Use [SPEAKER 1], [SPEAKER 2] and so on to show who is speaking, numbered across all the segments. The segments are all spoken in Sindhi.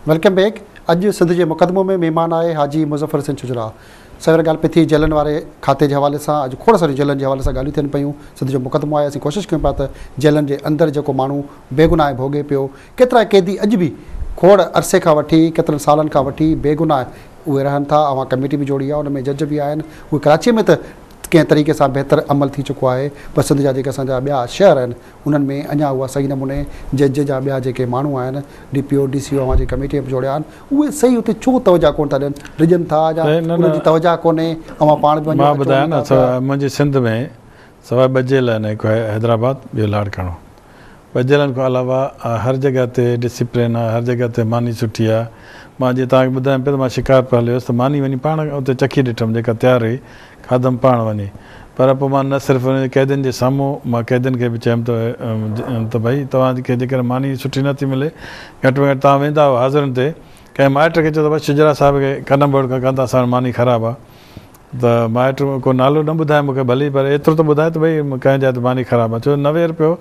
[SPEAKER 1] Welcome back اڄ سنڌ جي مقدمو ۾ مهمان آهي حاجي مظفر حسين شجراع سوير ڳالهه پئي ٿي جيلن واري کاتي جي حوالي سان اڄ کوڙ ساريون جيلن جي حوالي سان ڳالهيون ٿين پيون سنڌ جو مقدمو آهي اسين ڪوشش ڪيون پيا ته جيلن جي اندر جيڪو ماڻهو بيگناهه ڀوڳي پيو ڪيترا قيدي اڄ به کوڙ عرصي کان وٺي ڪيترن سالن کان وٺي بيگناهه اهي رهن ٿا اوهان ڪميٽي به جوڙي آهي ان ۾ جج به آهن اهي ڪراچي ۾ ته ڪنهن طريقي سان بهتر عمل ٿي چڪو آهي پر سنڌ جا جيڪي اسان جا ٻيا شهر آهن انهن ۾ اڃا اها صحيح نموني جج جا ٻيا جيڪي ماڻهو آهن D P O D C O اوهان جي ڪميٽي به جوڙيا آهن اهي صحيح اتي ڇو توجه ڪونه ٿا ڏين ڊڄن ٿا يا انهن جي توجه ڪونهي اوهان پاڻ به وڃو
[SPEAKER 2] مان ٻڌايان نه منهنجي سنڌ ۾ سواء ٻه جيل آهن هڪ آهي حيدرآباد ٻيو لاڙڪاڻو ٻه جيلن کان علاوه هر جڳهه تي ڊسيپلين آهي هر جڳهه تي ماني سٺي آهي مان جيئن توهان کي ٻڌايان پيو ته مان شڪارپور هليو ويس ته ماني وڃي پاڻ اتي چکي ڏٺم جيڪا تيار هئي کاڌم پاڻ وڃي پر پوء مان نه صرف انهن قيدين جي سامهون مان قيدين کي به چيم ته ته ڀئي توهان کي جيڪڏهن ماني سٺي نه ٿي ملي گهٽ ۾ گهٽ توهان ويندا آهيو حاضرين تي ڪنهن مائٽ کي چئو ته بس شجراع صاحب کي ڪن ٻوڙ کان ڪن ته اسان وٽ ماني خراب آهي ته مائٽ ڪو نالو نه ٻڌائي مون کي ڀلي پر ايترو ته ٻڌائي ته ڀئي ڪنهن جاء تي ماني خراب آهي ڇو جو 90 رپيو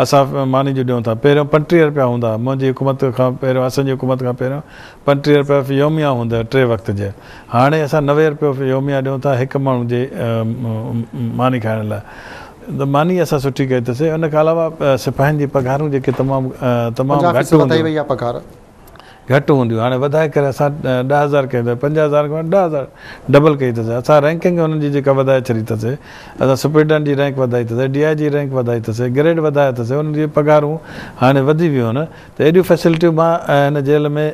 [SPEAKER 2] اسان ماني جو ڏيون ٿا پهريون 35 رپيا هوندا هئا منهنجي حڪومت کان پهريون اسان جي حڪومت کان پهريون 35 رپيا في يوميه هوندا هئا ٽي وقت جي هاڻي اسان 90 رپيو في يوميه ڏيون ٿا هڪ ماڻهو جي ماني کائڻ لاء ته ماني اسان سٺي ڪئي اٿسي ان کان علاوه سپاهين جي پگهارون جيڪي تمام تمام
[SPEAKER 1] 50
[SPEAKER 2] گهٽ
[SPEAKER 1] فيصد وڌائي
[SPEAKER 2] هونديون
[SPEAKER 1] وئي آهي پگهار.
[SPEAKER 2] گهٽ هونديون هاڻي وڌائي ڪري اسان 10,000 ڪئي اٿس 5000 کان 10,000 ڊبل ڪئي اٿس اسان رينڪنگ انهن جي جيڪا وڌائي ڇڏي اٿس اسان سپرنٽنڊنٽ جي رينڪ وڌائي اٿس ڊي I جي رينڪ وڌائي اٿس گريڊ وڌايا اٿس انهن جي پگهارون هاڻي وڌي ويون آهن ته ايڏيون فيسلٽيون مان هن جيل ۾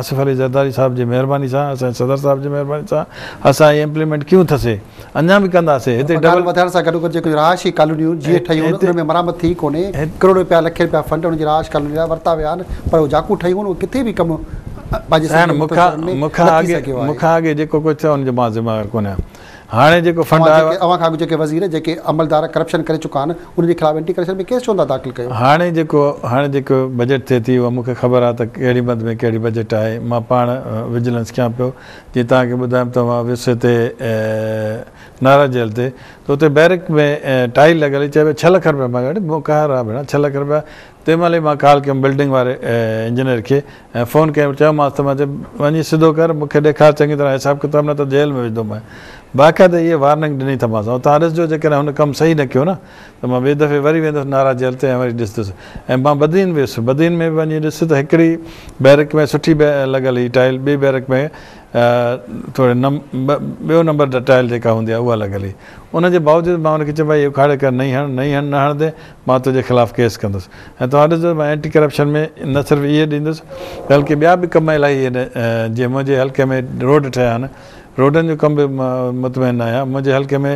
[SPEAKER 2] آصف علي زرداري صاحب جي مهرباني سان اسان جي صدر صاحب جي مهرباني سان اسان اهي امپليمينٽ ڪيون اٿسي اڃا به ڪنداسي هتي
[SPEAKER 1] پگهار وڌائڻ سان گڏوگڏ جيڪي رهائشي ڪالونيون جيئن ٺهيون آهن انهن ۾ مرمت ٿي ڪونهي ڪروڙين رپيا لکين رپيا فنڊ انهن جي رهائش ڪالوني لاء ورتا ويا آهن پر اهي جاڪون ٺهيون آهن اهي ڪٿي به ڪم پنهنجي سنڌ جي مختلف شهرن ۾
[SPEAKER 2] مون کان
[SPEAKER 1] نه ٿي سگهيو آهي.
[SPEAKER 2] مون کان اڳي جيڪو ڪجهه ٿيو ان جو مان ذميوار ڪونهيان هاڻي جيڪو فنڊ آيو آهي.
[SPEAKER 1] اوهان کان اڳ جيڪي وزير جيڪي عملدار ڪرپشن ڪري چڪا آهن انهن جي خلاف اينٽي ڪرپشن ۾ ڪيس ڇو نٿا داخل ڪيو؟
[SPEAKER 2] هاڻي جيڪو هاڻي جيڪو بجيٽ ٿئي ٿي اها مون کي خبر آهي ته ڪهڙي مد ۾ ڪهڙي بجيٽ آهي مان پاڻ وجلنس ڪيان پيو جيئن توهان کي ٻڌايم ته مان ويس هتي نارا جيل تي ته اتي بيرڪ ۾ ٽائل لڳل هئي چئي پيو 6 لک رپيا مان چيو قهر آهي ڀيڻا 6 لک رپيا تنهن مهل ئي مان ڪال ڪيم بلڊنگ واري انجنيئر کي ۽ فون ڪيم چيومانس ته مان چيو وڃي سڌو ڪر مون کي ڏيکار چڱي طرح حساب ڪتاب نه ته جيل ۾ وجهندومانء. باقاعده اهي وارننگ ڏني اٿمانس ۽ توهان ڏسجو جيڪڏهن هن ڪم صحيح نه ڪيو نه ته مان ٻئي دفعي وري ويندس نارا جيل تي ۽ وري ڏسندس ۽ مان بدين ويس بدين ۾ به وڃي ڏس ته هڪڙي بيرڪ ۾ سٺي لڳل هئي ٽائل ٻي بيرڪ ۾ ٿوري نم ٻيو نمبر ٽائل جيڪا هوندي آهي اها لڳل هئي ان جي باوجود مان ان کي چيو ڀائي اکاڙي ڪر نئين هڻ نئين هڻ نه هڻندين مان تنهنجي خلاف ڪيس ڪندس ۽ توهان ڏسجو مان اينٽي ڪرپشن ۾ نه صرف اهي ڏيندس بلڪه ٻيا به ڪم الاهي آهن جيئن منهنجي حلقي ۾ روڊ ٺهيا آهن روڊن جو ڪم به مان مطمئن نه آهيان منهنجي حلقي ۾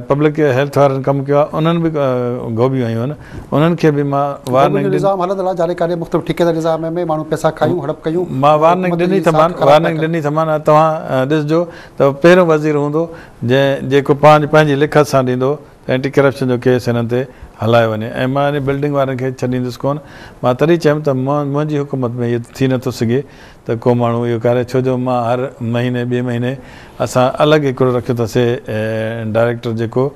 [SPEAKER 2] پبلڪ هيلٿ وارن ڪم ڪيو آهي انهن به گهوٻيون هنيون آهن انهن کي به مان
[SPEAKER 1] گهوٻين
[SPEAKER 2] وارننگ
[SPEAKER 1] جو نظام هلندڙ آهي جاري ڪاري مختلف ٺيڪيدار نظام ۾ ماڻهو پئسا کايون هڙپ ڪيون
[SPEAKER 2] مان وارننگ
[SPEAKER 1] حڪومت
[SPEAKER 2] ڏني
[SPEAKER 1] جي ساک
[SPEAKER 2] اٿمان
[SPEAKER 1] خراب پيا
[SPEAKER 2] وارننگ
[SPEAKER 1] ڪن.
[SPEAKER 2] ڏني اٿمان توهان ڏسجو ته پهريون وزير هوندو جنهن جيڪو پنهنجي لکت سان ڏيندو ته اينٽي ڪرپشن جو ڪيس هنن تي هلايو وڃي ۽ مان انهي بلڊنگ وارن کي ڇڏيندس ڪونه. مان تڏهن چيم ته منهنجي حڪومت ۾ اهو ٿي نٿو سگهي ته ڪو ماڻهو اهو ڪري ڇو جو مان هر مهيني ٻئي مهيني اسان الڳ هڪڙو رکيو اٿسي ڊائريڪٽر جيڪو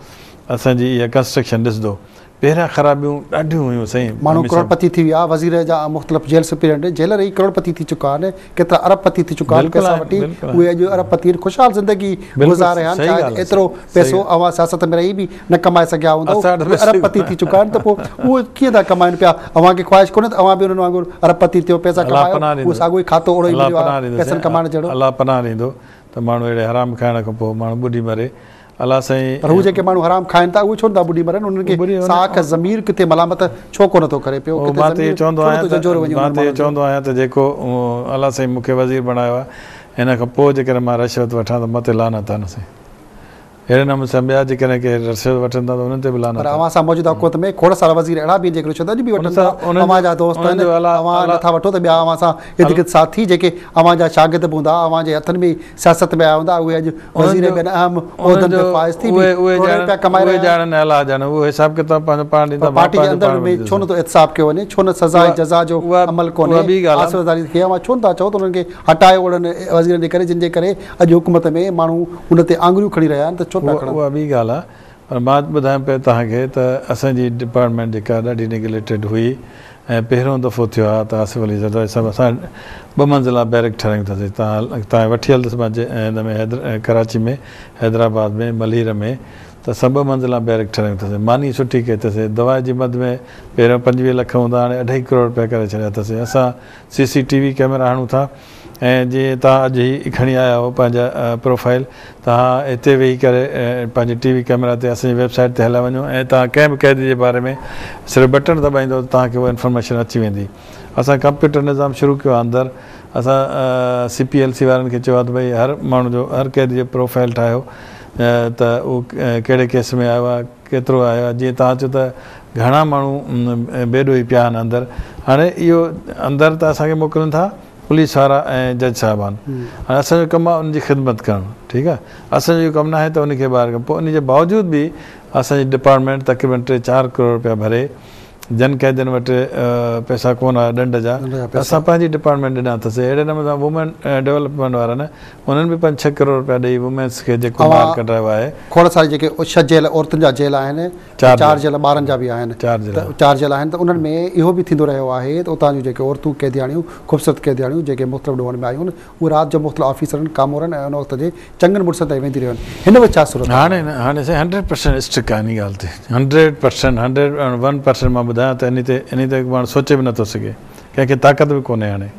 [SPEAKER 2] اسان جي اها ڪنسٽرڪشن ڏسندو. پهريان خرابيون ڏاڍيون هيون سائين
[SPEAKER 1] ماڻهو
[SPEAKER 2] امير صاحب.
[SPEAKER 1] ڪروڙپتي ٿي ويا وزير جا مختلف جيل سپرينٽنڊنٽ جيلر ئي ڪروڙپتي ٿي چڪا آهن ڪيترا ارب پتي ٿي چڪا آهن
[SPEAKER 2] بلڪل
[SPEAKER 1] پئسا
[SPEAKER 2] آهن
[SPEAKER 1] وٺي
[SPEAKER 2] بلڪل
[SPEAKER 1] اهي
[SPEAKER 2] آهن.
[SPEAKER 1] اڄ ارب پتي آهن خوشحال زندگي
[SPEAKER 2] بلڪل
[SPEAKER 1] گذاري رهيا آهن
[SPEAKER 2] صحيح
[SPEAKER 1] شايد
[SPEAKER 2] ڳالهه آهي
[SPEAKER 1] ايترو
[SPEAKER 2] صحيح
[SPEAKER 1] پئسو
[SPEAKER 2] ڳالهه.
[SPEAKER 1] اوهان سياست ۾ رهي به نه ڪمائي سگهيا هوندؤ
[SPEAKER 2] اسان وٽ
[SPEAKER 1] اهي
[SPEAKER 2] پئسو
[SPEAKER 1] ارب
[SPEAKER 2] ئي
[SPEAKER 1] پتي
[SPEAKER 2] ڪونه
[SPEAKER 1] ٿي چڪا آهن ته پوء اهي ڪيئن ٿا ڪمائن پيا اوهان کي خواهش ڪونهي ته اوهان به انهن وانگر ارب پتي ٿيو پئسا
[SPEAKER 2] الله
[SPEAKER 1] ڪمايو
[SPEAKER 2] پناهه
[SPEAKER 1] اهو
[SPEAKER 2] ڏيندو
[SPEAKER 1] ساڳيو ئي کاتو اوڙو ئي
[SPEAKER 2] الله
[SPEAKER 1] مليو
[SPEAKER 2] پناهه
[SPEAKER 1] آهي
[SPEAKER 2] ڏيندو
[SPEAKER 1] پئسن
[SPEAKER 2] سائين
[SPEAKER 1] ڪمائڻ جهڙو.
[SPEAKER 2] الله پناهه ڏيندو ته ماڻهو اهڙي حرام کائڻ کان پوء ماڻهو ٻڏي مري الله سائين.
[SPEAKER 1] پر هو جيڪي ماڻهو حرام کائن ٿا اهي ڇو نٿا ٻڏي مرن؟ انهن کي ساک، ضمير ڪٿي ملامت ڇو ڪونه ٿو ڪري پيو؟ ڪٿي
[SPEAKER 2] مان ته اهو
[SPEAKER 1] ضمير
[SPEAKER 2] چوندو
[SPEAKER 1] ڇو
[SPEAKER 2] آهيان
[SPEAKER 1] نٿو
[SPEAKER 2] ته
[SPEAKER 1] جهنجهوريو وڃي
[SPEAKER 2] مان
[SPEAKER 1] انهن
[SPEAKER 2] ته اهو
[SPEAKER 1] ماڻهن جو؟
[SPEAKER 2] چوندو آهيان ته جيڪو الله سائين مون کي وزير بڻايو آهي ان کان پوء جيڪڏهن مان رشوت وٺان ته مون تي لعنت آهي نه سائين اهڙي نموني سان ٻيا جيڪڏهن ڪي رشوت وٺن ٿا ته انهن تي به
[SPEAKER 1] پر
[SPEAKER 2] لعنت آهي.
[SPEAKER 1] اوهان سان موجوده حڪومت ۾ کوڙ سارا وزير اهڙا به آهن جيڪي رشوت اڄ به
[SPEAKER 2] ان
[SPEAKER 1] وٺن
[SPEAKER 2] سان
[SPEAKER 1] ٿا.
[SPEAKER 2] انهن
[SPEAKER 1] اوهان
[SPEAKER 2] جو
[SPEAKER 1] جا دوست
[SPEAKER 2] انهن
[SPEAKER 1] آهن
[SPEAKER 2] جو الله
[SPEAKER 1] اوهان
[SPEAKER 2] الله
[SPEAKER 1] نٿا وٺو ته ٻيا اوهان سان ارد گرد ساٿي جيڪي اوهان جا شاگرد به هوندا اوهان جي هٿن ۾ ئي سياست ۾ آيا هوندا اهي اڄ
[SPEAKER 2] انهن
[SPEAKER 1] وزير
[SPEAKER 2] جو
[SPEAKER 1] ٻين اهم
[SPEAKER 2] انهن
[SPEAKER 1] عهدن
[SPEAKER 2] جو
[SPEAKER 1] تي فائز ٿي به
[SPEAKER 2] اهي اهي
[SPEAKER 1] ڪروڙين
[SPEAKER 2] ڄاڻن
[SPEAKER 1] رپيا ڪمائي
[SPEAKER 2] اهي
[SPEAKER 1] رهيا آهن.
[SPEAKER 2] ڄاڻن ۽ الله ڄاڻي اهو حساب ڪتاب پنهنجو پاڻ
[SPEAKER 1] پر
[SPEAKER 2] ڏيندا مان
[SPEAKER 1] پارٽي جي
[SPEAKER 2] پنهنجو
[SPEAKER 1] اندر
[SPEAKER 2] پاڻ
[SPEAKER 1] ۾
[SPEAKER 2] وٺندس.
[SPEAKER 1] ڇو نٿو احتساب ڪيو وڃي ڇو نه سزا ۽
[SPEAKER 2] اها
[SPEAKER 1] جزا جو
[SPEAKER 2] اها
[SPEAKER 1] عمل
[SPEAKER 2] اها
[SPEAKER 1] ڪونهي
[SPEAKER 2] ٻي ڳالهه
[SPEAKER 1] آصف
[SPEAKER 2] آهي.
[SPEAKER 1] زرداري کي اوهان ڇو نٿا چئو ته انهن کي هٽايو اهڙن وزيرن جي ڪري جن جي ڪري اڄ حڪومت ۾ ماڻهو ان تي آڱريون کڻي رهيا آهن ته ڇو پيا
[SPEAKER 2] اها
[SPEAKER 1] کڻن.
[SPEAKER 2] اها ٻي ڳالهه آهي پر مان ٻڌايان پيو توهان کي ته اسان جي ڊپارٽمينٽ جيڪا ڏاڍي نيگليڪٽيڊ هئي ۽ پهريون دفعو ٿيو آهي ته آصف علي زرداري صاحب اسان ٻه منزلا بيرڪ ٺهرايون اٿاسين توهان کي وٺي هلندس مان هن ۾ ڪراچي ۾ حيدرآباد ۾ ملير ۾ ته اسان ٻه منزلا بيرڪ ٺهرايون اٿاسين ماني سٺي ڪئي اٿاسين دوا جي مد ۾ پهريون 25 لک هوندا هاڻي اڍائي ڪروڙ رپيا ڪري ڇڏيا اٿاسين اسان سي سي ٽي وي ڪئميرا هڻون ٿا ۽ جيئن توهان اڄ هي کڻي آيا آهيو پنهنجا پروفائيل توهان هتي ويهي ڪري پنهنجي ٽي وي ڪئميرا تي اسان جي ويب سائيٽ تي هليا وڃو ۽ توهان ڪنهن به قيدي جي باري ۾ صرف بٽڻ دٻائيندو ته توهان کي اها انفارميشن اچي ويندي اسان ڪمپيوٽر نظام شروع ڪيو آهي اندر اسان سي پي ايل سي وارن کي چيو آهي ته ڀئي هر ماڻهو جو هر قيدي جو پروفائيل ٺاهيو ته اهو ڪهڙي ڪيس ۾ آيو آهي ڪيترو آيو آهي جيئن توهان چيو ته گهڻا ماڻهو بي ڏوهي پيا آهن اندر هاڻي اهو اندر ته اسان کي موڪلن ٿا پوليس وارا ۽ جج صاحبان هاڻي اسان جو ڪم آهي ان جي خدمت ڪرڻ ٺيڪ آهي اسان جو اهو ڪم ناهي ته ان کي ٻاهر ڪڍون پوء ان جي باوجود به اسان جي ڊپارٽمينٽ تقريبن ٽي چار ڪروڙ رپيا ڀري جن قيدين وٽ پئسا ڪونه هيا ڏنڊ جا ته اسان پنهنجي ڊپارٽمينٽ ڏنا اٿسين اهڙي نموني سان وومين ڊولپمينٽ وارن انهن به پنج ڇهه ڪروڙ رپيا ڏئي وومينس کي جيڪو ٻاهر ڪڍرايو آهي.
[SPEAKER 1] کوڙ ساري جيڪي ڇهه جيل عورتن جا جيل آهن ۽ چار جيل ٻارن جا به آهن ته چار جيل آهن ته انهن ۾ اهو به ٿيندو رهيو آهي ته اتان جون جيڪي عورتون قيدياڻيون خوبصورت قيدياڻيون جيڪي مختلف ڏوهن ۾ آيون اهي رات جو مختلف آفيسرن، ڪامورن ۽ ان وقت جي چڱن مڙسن تائين وينديون رهيون آهن. هن وقت ڇا صورتحال
[SPEAKER 2] آهي؟ هاڻي هاڻي سائين هنڊريڊ پرسينٽ اسٽرڪ آهي انهي ڳالهه تي هنڊريڊ پرسينٽ 101% مان ٻڌايان ته انهي تي انهي تي ماڻهو سوچي به نٿو سگهي ڪنهن کي طاقت به ڪونهي هاڻي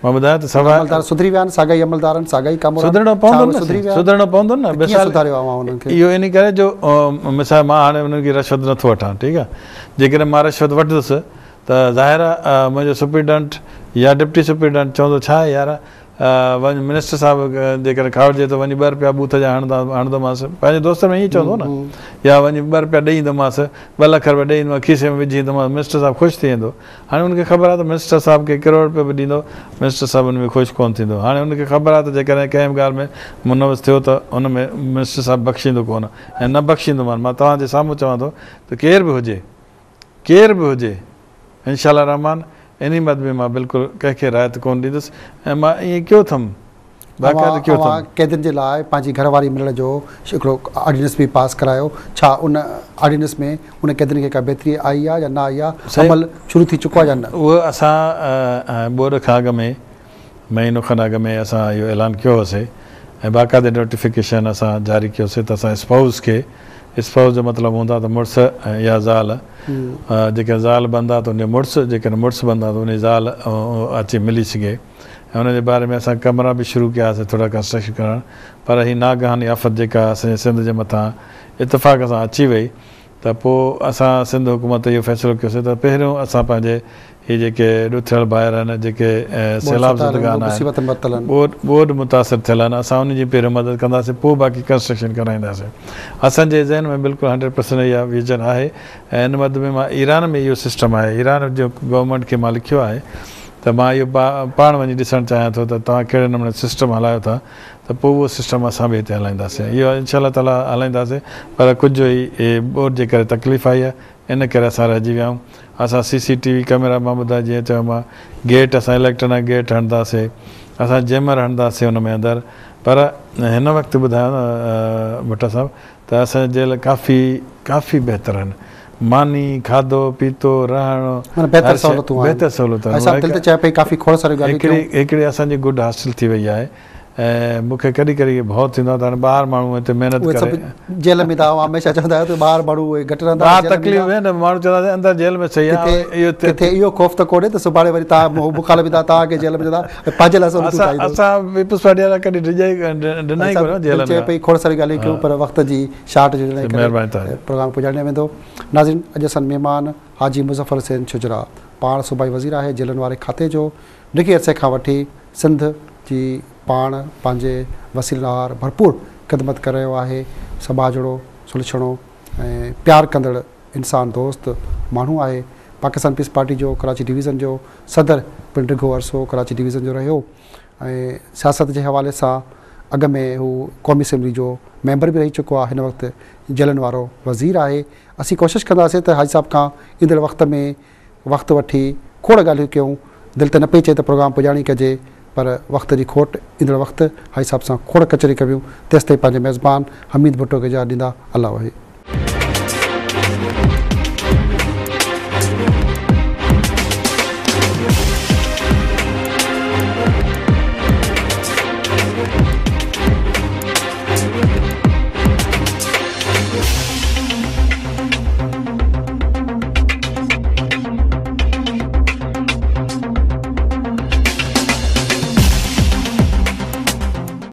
[SPEAKER 2] مان ٻڌايان ته سوا
[SPEAKER 1] عملدار سڌري ويا آهن ساڳا ئي عملدار آهن ساڳا ئي ڪامورا
[SPEAKER 2] آهن سڌرڻو پوندو نه سڌرڻو پوندو نه
[SPEAKER 1] ڪيئن سڌاريو اوهان انهن کي
[SPEAKER 2] اهو انهي ڪري جو مثال مان هاڻي انهن کي رشوت نٿو وٺان ٺيڪ آهي جيڪڏهن مان رشوت وٺندس ته ظاهر آ منهنجو سپرنٽنڊنٽ يا ڊپٽي سپرنٽنڊنٽ چوندو ڇا آهي يار وڃ منسٽر صاحب جيڪڏهن ڪاوڙجي ته وڃي ٻه رپيا بوٿ جا هڻندا هڻندومانس پنهنجي دوستن ۾ ائين چوندو نه يا وڃي ٻه رپيا ڏئي ايندومانس 2 لک رپيا ڏئي ايندومانس کيسي ۾ وجهي ايندومانس منسٽر صاحب خوش ٿي ويندو هاڻي ان کي خبر آهي ته منسٽر صاحب کي ڪروڙ رپيو به ڏيندو منسٽر صاحب ان ۾ خوش ڪونه ٿيندو هاڻي ان کي خبر آهي ته جيڪڏهن ڪنهن به ڳالهه ۾ ملوث ٿيو ته ان ۾ منسٽر صاحب بخشيندو ڪونه ۽ نه بخشيندومان مان توهان جي سامهون چوان ٿو ته ڪير به هجي ڪير به هجي انشاء الله الرحمان انهي مد ۾ مان بلڪل ڪنهن کي رعايت ڪونه ڏيندس ۽ مان ائين ڪيو اٿم باقاعده ڪيو اٿم.
[SPEAKER 1] اوهان قيدين جي لاء پنهنجي گهر واري ملڻ جو هڪڙو آرڊيننس به پاس ڪرايو ڇا ان آرڊيننس ۾ ان قيدين کي ڪا بهتري آئي آهي يا نه آئي آهي عمل شروع ٿي چڪو آهي يا نه؟
[SPEAKER 2] اهو اسان ٻوڏ کان اڳ ۾ مهينو کن اڳ ۾ اسان اهو اعلان ڪيو هوسي ۽ باقاعدي نوٽيفڪيشن اسان جاري ڪيوسي ته اسان اسپائوز کي، اسپائوز جو مطلب هوندو آهي ته مڙس يا زال، جيڪڏهن زال بند آهي ته ان جو مڙس، جيڪڏهن مڙس بند آهي ته ان جي زال اچي ملي سگهي ۽ ان جي باري ۾ اسان ڪمرا به شروع ڪيا هئاسي ٿورا ڪنسٽرڪشن ڪرڻ پر هي ناگهاني آفت جيڪا اسان جي سنڌ جي مٿان اتفاق سان اچي وئي ته پوء اسان سنڌ حڪومت اهو فيصلو ڪيوسي ته پهريون اسان پنهنجي هي جيڪي ڏتڙيل ڀائر آهن، جيڪي سيلاب زدگان آهن، ٻوڏ متاثر ٿيل آهن، اسان انهن جي پهريون مدد ڪنداسين پوء باقي ڪنسٽرڪشن ڪرائينداسين. اسان جي ذهن ۾ بلڪل هنڊريڊ پرسنٽ اها ويزن آهي ۽ ان مد ۾ مان ايران ۾ اهو سسٽم آهي، ايران جي گورنمينٽ کي مان لکيو آهي ته مان اهو پاڻ وڃي ڏسڻ چاهيان ٿو ته توهان ڪهڙي نموني سسٽم هلايو ٿا ته پوء اهو سسٽم اسان به هتي هلائينداسين. اهو انشاء الله تعاليٰ هلائينداسين پر ڪجهه هي ٻوڏ جي ڪري تڪليف آئي آهي ان ڪري اسان رهجي ويا آهيون. اسان سي سي ٽي وي ڪئميرا مان ٻڌايو جيئن چيو مان گيٽ اسان اليڪٽرانڪ گيٽ هڻنداسي اسان جيمر هڻنداسي ان ۾ اندر پر هن وقت ٻڌايو نه ڀٽا صاحب ته اسان جا جيل ڪافي ڪافي بهتر آهن ماني کاڌو پيتو رهڻ
[SPEAKER 1] معنيٰ بهتر سهولتون آهن
[SPEAKER 2] بهتر سهولتون
[SPEAKER 1] آهن دل ته چاهي پئي ڪافي کوڙ ساريون ڳالهيون
[SPEAKER 2] ڪيون هڪڙي اسان جي گڊ هاسٽل ٿي وئي آهي ۽ مون کي ڪڏهن ڪڏهن ڀؤ ٿيندو آهي ته هاڻي ٻاهر ماڻهو هتي محنت
[SPEAKER 1] ڪري. اهي سڀ جيل ۾ ته اوهان هميشه چوندا آهيو ته ٻاهر ماڻهو اهي گهٽ رهندا
[SPEAKER 2] ٻاهر تڪليف ۾ نه ماڻهو چوندا آهن اندر جيل ۾ صحيح آهي
[SPEAKER 1] اهو ڪٿي اهو خوف ته ڪونهي ته سڀاڻي وري توهان مخالف ايندا توهان کي جيل ۾ وجهندا ۽ پنهنجي لاء سهولتون
[SPEAKER 2] ٺاهيندو. اسان پيپلز پارٽي وارا ڪڏهن ڊڄا ئي ڊنا ئي ڪونه جيلن
[SPEAKER 1] کان. چئي پئي کوڙ ساريون ڳالهيون ڪيون پر وقت جي شارٽ هجڻ جي ڪري پروگرام پڄاڻي ويندو. ناظرين اڄ اسان مهمان حاجي مظفر حسين شجراع پاڻ صوبائي وزير آهي جيلن واري کاتي جو ڊگهي عرصي کان وٺي سنڌ جي پاڻ پنهنجي وسيلن آهر ڀرپور خدمت ڪري رهيو آهي. سٻاجهڙو، سلڇڻو ۽ پيار ڪندڙ انسان دوست ماڻهو آهي. پاڪستان پيپلز پارٽي جو ڪراچي ڊويزن جو صدر پڻ ڊگهو عرصو ڪراچي ڊويزن جو رهيو ۽ سياست جي حوالي سان اڳ ۾ هو قومي اسيمبلي جو ميمبر به رهي چڪو آهي. هن وقت جيلن وارو وزير آهي. اسين ڪوشش ڪنداسين ته حاجي صاحب کان ايندڙ وقت ۾ وقت وٺي کوڙ ڳالهيون ڪيون، دل ته نه پئي چئي ته پروگرام پڄاڻي ڪجي پر وقت جي کوٽ، ايندڙ وقت حاجي صاحب سان کوڙ ڪچهري ڪبيون، تيستائين پنهنجي ميزبان حميد ڀٽو کي اجازت ڏيندا، الله وحي.